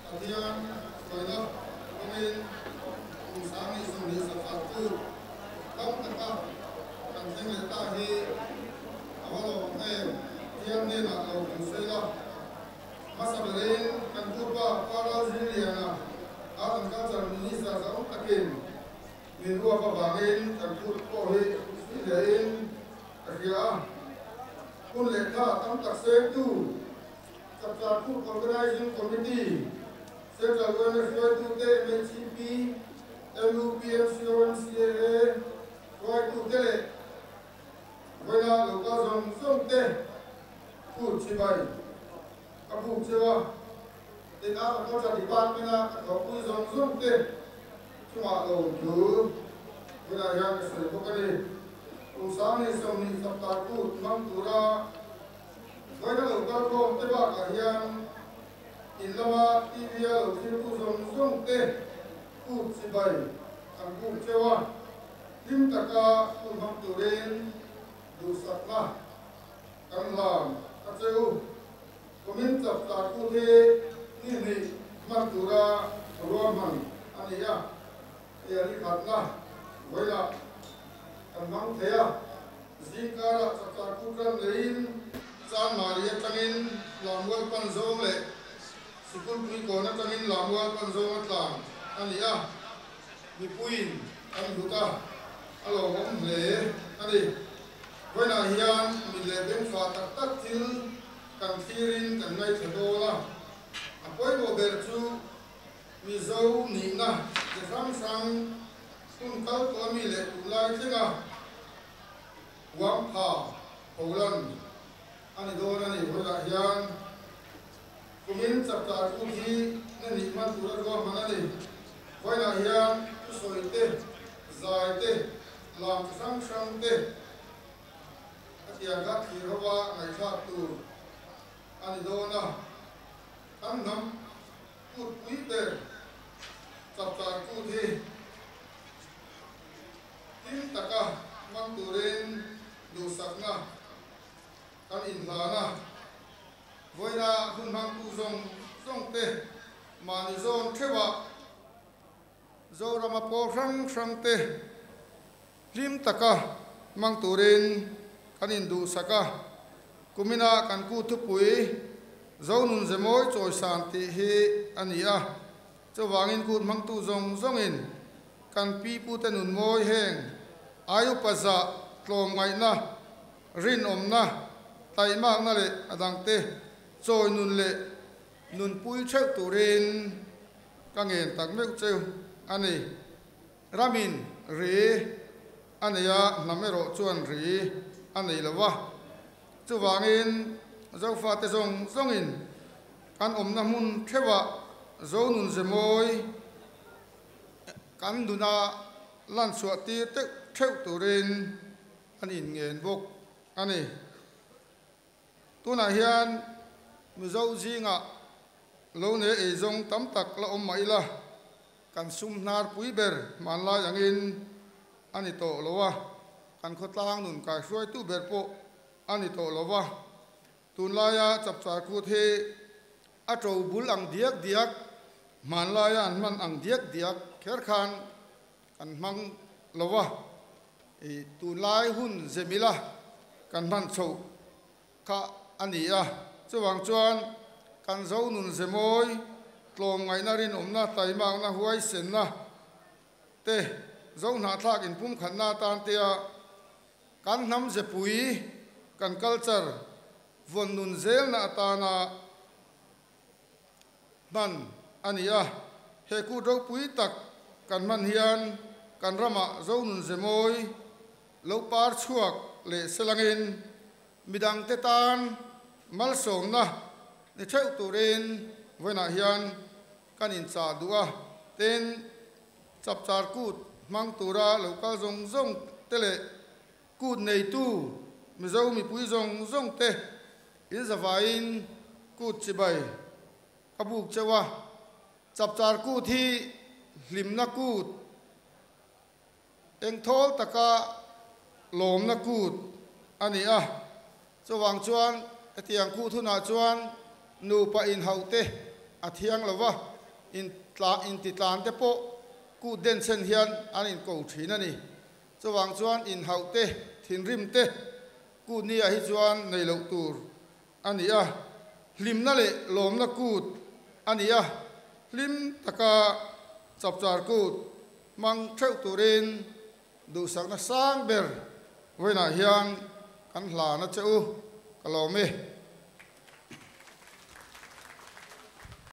Pathian hruaina hmangin kum 20 20 kut tam taka kan thleng leh ta hi a va lawmawm em! Pathian hnenah lo kan sawi la. Hmasa berin kan pupa Pa Lalzirliana, Art and Culture Minister zau takin min ruak avangin kan kut pawh hi zui hlein ka hria a. Hun leh tha tam tak sengtu Chapchar Kut Organising Committee, Central yma hruaitute, MHCP, LUP, MCO, MCAA hruaitute leh vawiina local zawng zawngte kut chibai ka buk cheu a. Tin, Agriculture Department-a ka thawhpui zawng zawngte chungah lawmthu vawiinah hian ka sawi bawk a ni. Kum 20 20 Chapchar Kut hmang tura Vawiina lo kal khawm te bakah hian in lama TV a lo thiltu zawng zawng te kut chibai an buk cheu a, hlim taka hun hmang turin duhsakna kan hlan a che u. Kumin chapchar kut hi ni hnih hman tura ruahman a ni a, hei a ni khatna vawilah kan hmang thei a. Zingkarah chapchar kut ram leiin Chanmari atangin Lammual pan zawng leh Sikulpui kawn atangin Lammual pan zawng a tlan a ni a, mipuiin an hlut a, a lawmawm hle a ni. Vawiinah hian mit leh bengfah tak tak thil kan thlirin kan ngaithla dawn a, a pawimawh ber chu Mizo nihna chi hrang hrang hun kal tawh ami leh tunlai thlenga huam pha pholan a ni dawn a ni. Vawilah hian kumin chapchar kut hi na nih hman tura ruahman a ni. Vawilah hian thusawi te, zai te, lam chi hrang hrang te a tiang kha thlir hova ngaihthlak tur a ni dawn a. Kan hnam kut pui ber chapchar kut hi hlim taka hmang turin duhsakna kan inhlan a, vawiina hun hmangtu zawng zawng te mahni zawn theuhah Zorama pawl hrang hrang te hlim taka hmang turin kan induhsak a, kumina kan ku thupui Zonun Zemawi Chawisan tih hi a ni a, chuvangin kut hmangtu zawng zawngin kan pi pute nun mawi heng aiupa zah tlawmngaihna, rinawmna, taihmakna leh a dangte chawi nun leh nunpui theuh turin Ka ngen tak meuh cheu a ni. Ramin ri a nei a, hnam erawh chuan ri a nei lo va. Chuvangin Zofate zawng zawngin kan awmna hmun theuhah Zonun Zemawi kan nuna lan chhuah tir teuh theuh turin an inngen bawk a ni. Tunah hian Mizo zingah lo nei eizawng tam tak la awm mah ila, kan sum hnar pui ber hmanlai angin a ni tawh lo a, kan khawtlang nun kaihruaitu ber pawh a ni tawh lo va. Tunlaia chapchar kut hi a to bul ang diak diak, hmanlaia an hman ang diak diak kher khan kan hmang lo va, i tunlai hun zem ila kan hman chhoh kha a ni a. Chuvang chuan kan zo nun ze mawi, tlawmngaihna, rinawmna, taimakna, huaisenna te zo hnahthlak inpumkhatna atan tea kan hnam zepui, kan culture vawn nun zelna atana hman a ni a. He kut ropui tak kan hman hian kan ramah Zonun Zemawi lo par chhuak leh selangin midangte tan malsawmna ni theuh turin vawiinah hian kan inchah duh a. Tin, chapchar kut hmang tura lo kal zawng zawng te leh Kut neitu Mizo mipui zawng zawng te in zavaiin kut chibai ka buk cheu a, chapchar kut hi hlimna kut, engthawl taka lawmna kut a ni a, chuvang chuan hetiang kut hunah chuan nupa inhauh te a thiang lo va. In tla inti tlan te pawh kut denchhen hian an inko thin a ni. Chuvang chuan inhauh te, thinrim te kut ni ah hi chuan nei loh tur a ni a. Hlimna leh lawmna kut a ni a, hlim taka chapchar kut hmang theuh turin duhsakna sang ber vawiinah hian kan hlan a che u, ka lawm e.